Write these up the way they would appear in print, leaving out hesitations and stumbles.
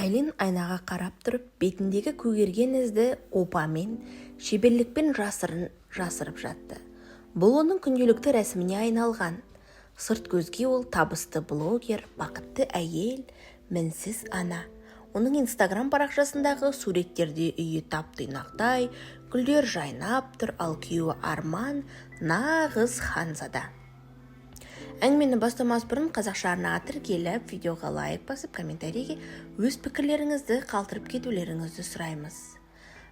Айлин айнаға қарап тұрып, бетіндегі көгерген ізді опамен, шеберлікпен жасырын жасырып жатты. Бұл оның күнделікті рәсіміне айналған. Сырт көзге ол табысты блогер, бақытты әйел, мінсіз ана. Оның Инстаграм парақшасындағы суреттерде үйі тап-тұйнақтай, гүлдер жайнап тұр, ал күйеуі Арман нағыз ханзада. Әңгімені бастамас бұрын қазақша арнаға тіркеліп, видеоға лайк басып, комментарийге өз пікірлеріңізді қалдырып кетулеріңізді сұраймыз.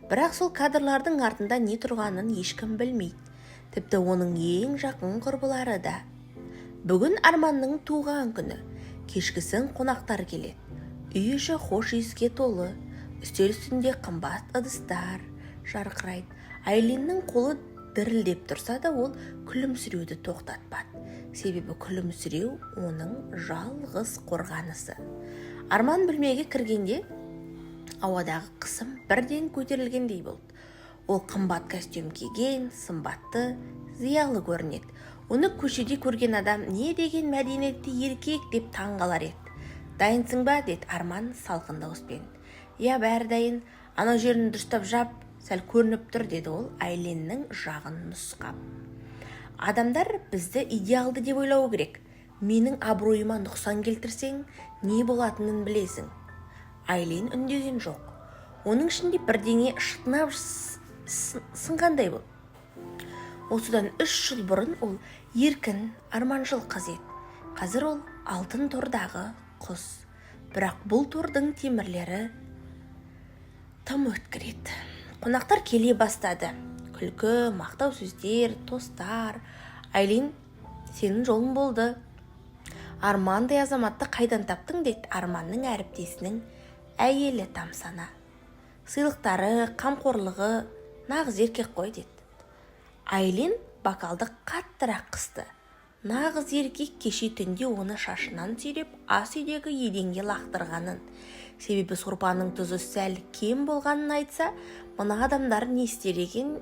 Бірақ сол кадрлардың артында не тұрғанын ешкім білмейді. Тіпті оның ең жақын құрбылары да. Бүгін Арманның туған күні. Кешкісін қонақтар келеді. Үй іші хош иіске толы. Үстел үстінде қымбат ыдыстар жарқырайды. Айлиннің қолы дірілдеп тұрса да, ол күлімсіреуді тоқтатпады. Себебі күлімсіреу оның жалғыз қорғанысы. Арман бөлмеге кіргенде ауадағы қысым бірден көтерілгендей болды. Ол қымбат костюм киген, сымбатты, зиялы көрінеді. Оны көшеде көрген адам не деген мәдениетті еркек деп таң қалар еді. «Дайынсың ба?» – деді Арман салқын дауыспен. «Иә, бәрі дайын. Анау жерін дұрыстап жап, сәл көрініп тұр», – деді ол Айлиннің жағын нұсқап. «Адамдар бізді идеалды деп ойлау керек. Менің абыройыма нұқсан келтірсең, не болатынын білесің». Айлин үндеген жоқ. Оның ішінде бірдеңе шытынап сынғандай болды. Осыдан 3 жыл бұрын ол еркін, арманшыл қыз еді. Қазір ол алтын тордағы құс. Бірақ бұл тордың темірлері тым өткір еді. Қонақтар келе бастады. Күлкі, мақтау сөздер, тостар. «Айлин, сенің жолың болды. Армандай азаматты қайдан таптың?» – деді Арманның әріптесінің әйелі тамсана. «Сыйлықтары, қамқорлығы, нағыз еркек қой», – деді. Айлин бокалды қаттырақ қысты. Нағыз еркек кеше түнде оны шашынан сүйреп, ас үйдегі еденге лақтырғанын, себебі сорпаның тұзы сәл кем болғанын айтса, мына адамдар не істер екен?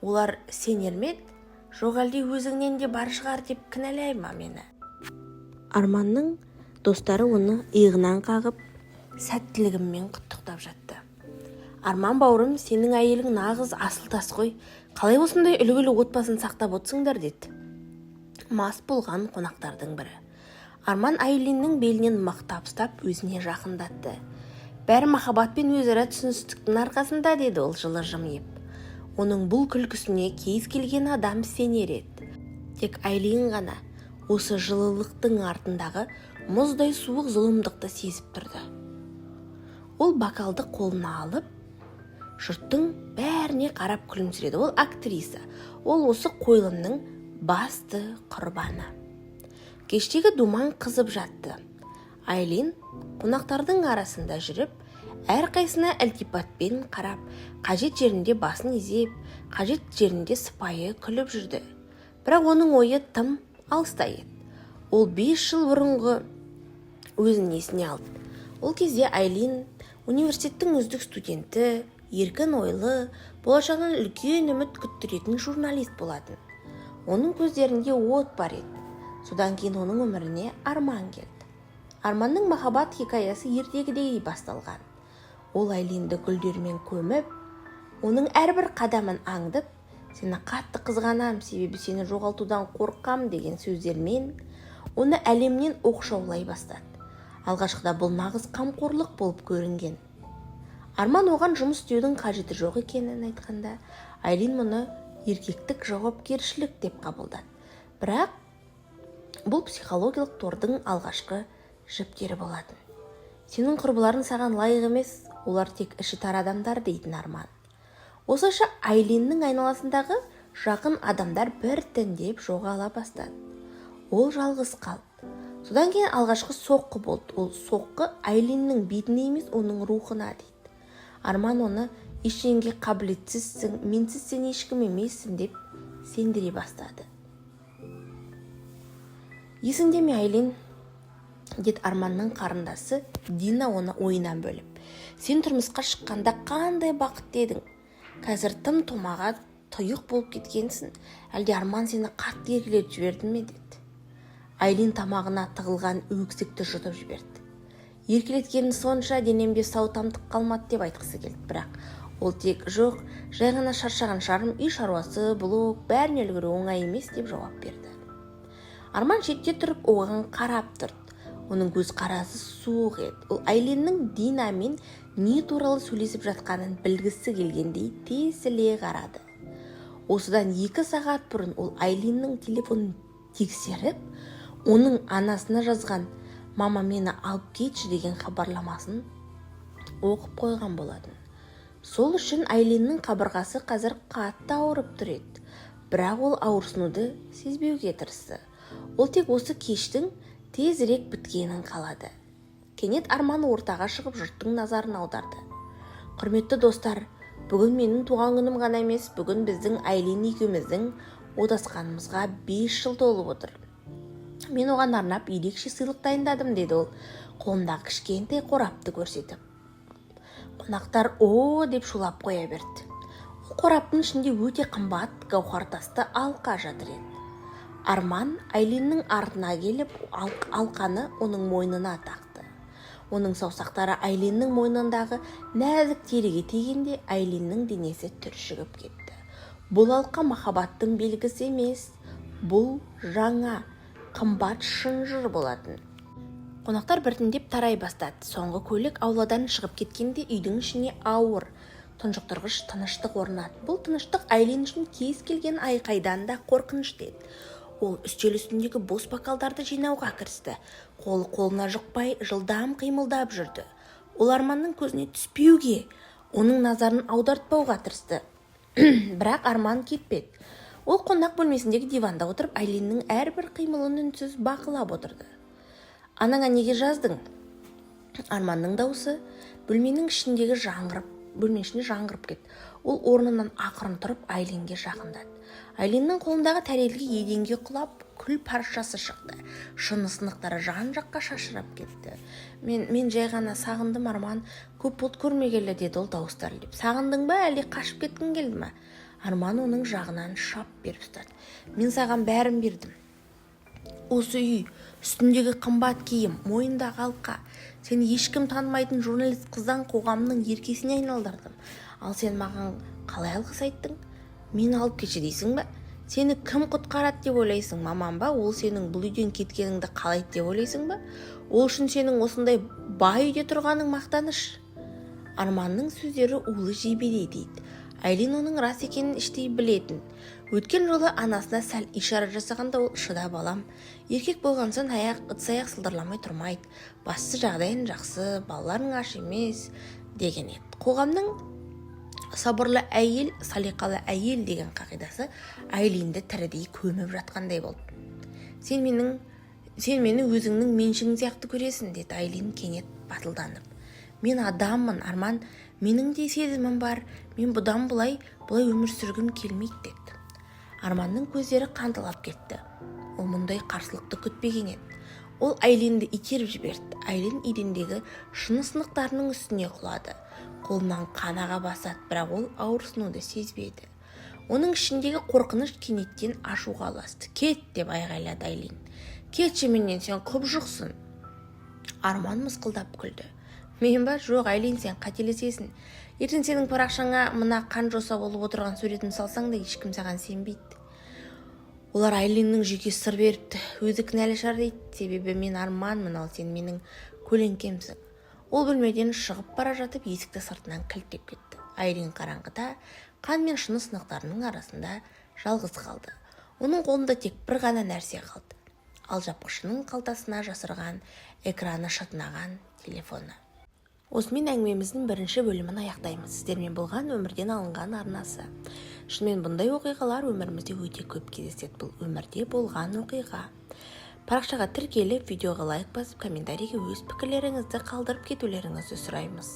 Олар сенер ме еді? Жоқ әлде өзіңнен де бар шығар деп кінәлай ма мені? Арманның достары оны иығынан қағып, сәттілігімен құттықтап жатты. «Арман бауырым, сенің әйелің нағыз асыл тас қой. Қалай осындай үлгілі отбасын сақтап отырсыңдар?» – деді мас болған қонақтардың бірі. Арман Айлиннің белінен мықтап ұстап, өзіне жақындатты. «Бәрі махаббат пен өзара түсіністіктің арқасында», – деді ол жылы жымиып. Оның бұл күлкісіне кез келген адам сенер еді. Тек Айлин ғана осы жылылықтың артындағы мұздай суық зұлымдықты сезіп тұрды. Ол бокалды қолына алып, жұрттың бәріне қарап күлімсіреді. Ол актриса. Ол осы қойылымның басты құрбаны. Кештегі думан қызып жатты. Айлин қонақтардың арасында жүріп, әрқайсына ілтипатпен қарап, қажет жерінде басын изеп, қажет жерінде сыпайы күліп жүрді. Бірақ оның ойы тым алыста еді. Ол 5 жыл бұрынғы өзін есіне алды. Ол кезде Айлин университеттің үздік студенті, еркін ойлы, болашағынан үлкен үміт күттіретін журналист болатын. Оның көздерінде от бар еді. Содан кейін оның өміріне Арман келді. Арманның махаббат хикаясы ертегідей басталған. Ол Айлинді гүлдермен көміп, оның әрбір қадамын аңдып, «Сені қатты қызғанам, себебі сені жоғалтудан қорқам» деген сөздермен оны әлемнен оқшаулай бастады. Алғашқыда бұл нағыз қамқорлық болып көрінген. Арман оған жұмыс істеудің қажеті жоқ екенін айтқанда, Айлин мұны еркектік жауапкершілік деп қабылдады. Бірақ бұл психологиялық тордың алғашқы жіптері болатын. «Сенің құрбыларың саған лайық емес, олар тек іші тар адамдар», – дейтін Арман. Осылайша Айлиннің айналасындағы жақын адамдар біртіндеп жоғала бастады. Ол жалғыз қалды. Содан кейін алғашқы соққы болды. Ол соққы Айлиннің бетіне емес, оның рухына дейді. Арман оны ештеңеге қабілетсізсің, менсіз сен ешкім емессің деп сендіре бастады. «Есіңде ме, Айлин, – деді Арманның қарындасы Дина оны ойынан бөліп. – Сен тұрмысқа шыққанда қандай бақытты едің. Қазір тым томаға тұйық болып кеткенсің. Әлде Арман сені қатты еркелетіп жіберді ме?» – деді. Айлин тамағына тығылған өксікті жұтып жіберді. Еркелеткенім сонша, денемде сау тамтық қалмады деп айтқысы келді. Бірақ ол тек: «Жоқ, жай ғана шаршаған шығармын, үй шаруасы, блог, бәріне үлгеру оңай емес», – деп жауап берді. Арман шетте тұрып оған қарап тұрды. Оның көзқарасы суық еді. Ол Айлиннің Динамен не туралы сөйлесіп жатқанын білгісі келгендей тесіле қарады. Осыдан 2 сағат бұрын ол Айлиннің телефонын тексеріп, оның анасына жазған «Мама, мені алып кетші» деген хабарламасын оқып қойған болатын. Сол үшін Айлиннің қабырғасы қазір қатты ауырып тұр еді. Бірақ ол ауырсынуды сезбеуге тырысты. Ол тек осы кештің тезірек біткенін қалады. Кенет Арман ортаға шығып, жұрттың назарын аударды: «Құрметті достар, бүгін менің туған күнім ғана емес, бүгін біздің Айлин екеуміздің отасқанымызға 5 жыл толып отыр. Мен оған арнап ерекше сыйлық дайындадым», – деді ол қолындағы кішкентай қорапты көрсетіп. Қонақтар «О!» деп шулап қоя берді. Ол қораптың ішінде өте қымбат гауһар тасты алқа жатыр еді. Арман Айлиннің артына келіп, алқаны оның мойнына тақты. Оның саусақтары Айлиннің мойнындағы нәзік теріге тигенде, Айлиннің денесі түршігіп кетті. Бұл алқа махаббаттың белгісі емес, бұл жаңа қымбат шынжыр болатын. Қонақтар біртіндеп тарай бастады. Соңғы көлік ауладан шығып кеткенде, үйдің ішіне ауыр, тұншықтырғыш тыныштық орнады. Бұл тыныштық Айлин үшін кез келген айқайдан да қорқынышты еді. Ол үстел үстіндегі бос бокалдарды жинауға кірісті. Қолы қолына жұқпай, жылдам қимылдап жүрді. Ол Арманның көзіне түспеуге, оның назарын аудартпауға тырысты. Бірақ Арман кетпеді. Ол қонақ бөлмесіндегі диванда отырып, Айлиннің әрбір қимылын үнсіз бақылап отырды. «Анаңа неге жаздың?» Арманның даусы бөлменің ішінде жаңғырып кетті. Ол орнынан ақырын тұрып, Айлинге жақындады. Айлиннің қолындағы тәрелке еденге құлап, күл паршасы шықты. Шыны сынықтары жан жаққа шашырап кетті. Мен жай ғана сағындым, Арман, көп болды көрмегелі», – деді ол дауысы дірілдеп. «Сағындың ба, әлде қашып кеткің келді ма?» Арман оның жағынан шап беріп ұстады. «Мен саған бәрін бердім: осы үй, үстіндегі қымбат киім, мойнындағы алқа. Сені ешкім танымайтын журналист қыздан қоғамның еркесіне айналдырдым. Ал сен маған қалай алғыс айттың? Мені алып кетші дейсің ба? Сені кім құтқарады деп ойлайсың, мамам ба? Ол сенің бұл үйден кеткеніңді қалайды деп ойлайсың ба? Ол үшін сенің осындай бай үйде тұрғаның мақтаныш». Арманның сөздері улы жебедей тиді. Айлин оның рас екенін іштей білетін. Өткен жолы анасына сәл ишара жасағанда, ол: «Шыда, балам, еркек болған соң аяқ ыдыс аяқ сылдырламай тұрмайды. Бастысы жағдайың жақсы, балаларың аш емес», – деген еді. Қоғамның сабырлы әйел, салиқалы әйел деген қағидасы Айлинді тірідей көміп жатқандай болды. Сен мені өзіңнің меншігің сияқты көресің», – деді Айлин кенет батылданып. «Мен адаммын, Арман, менің де сезімім бар. Мен бұдан былай бұлай өмір сүргім келмейді», – деді. Арманның көздері қанталап кетті. Ол мұндай қарсылықты күтпеген еді. Ол Айлинді итеріп жіберді. Айлин едендегі шыны сынықтарының үстіне құлады. Қолынан қан аға бастады, бірақ ол ауырсынуды сезбеді. Оның ішіндегі қорқыныш кенеттен ашуға ұласты. «Кет!» – деп айғайлады Айлин. «Кетші менен, сен құбыжықсың!» Арман мысқылдап күлді. «Мен ба? Жоқ, Айлин, сен қателесесің. Ертең сенің парақшаңа мына қан жоса болып отырған суретін салсаң да, ешкім саған сенбейді. Олар Айлиннің жүйкесі сыр беріпті, өзі кінәлі шығар дейді. Себебі мен Арманмын, ал сен менің көлеңкемсің». Ол бөлмеден шығып бара жатып, есікті сыртынан кілттеп кетті. Айлин қараңғыда, қан мен шыны сынықтарының арасында жалғыз қалды. Оның қолында тек бір ғана нәрсе қалды: алжапқышының қалтасына жасырған, экраны шытынаған телефоны. Осымен әңгімеміздің бірінші бөлімін аяқтаймыз. Сіздермен болған «Өмірден алынған» арнасы. Шынымен, бұндай оқиғалар өмірімізде өте көп кездеседі. Бұл өмірде болған оқиға. Парақшаға тіркеліп, видеоға лайк басып, комментарийге өз пікірлеріңізді қалдырып кетулеріңізді сұраймыз.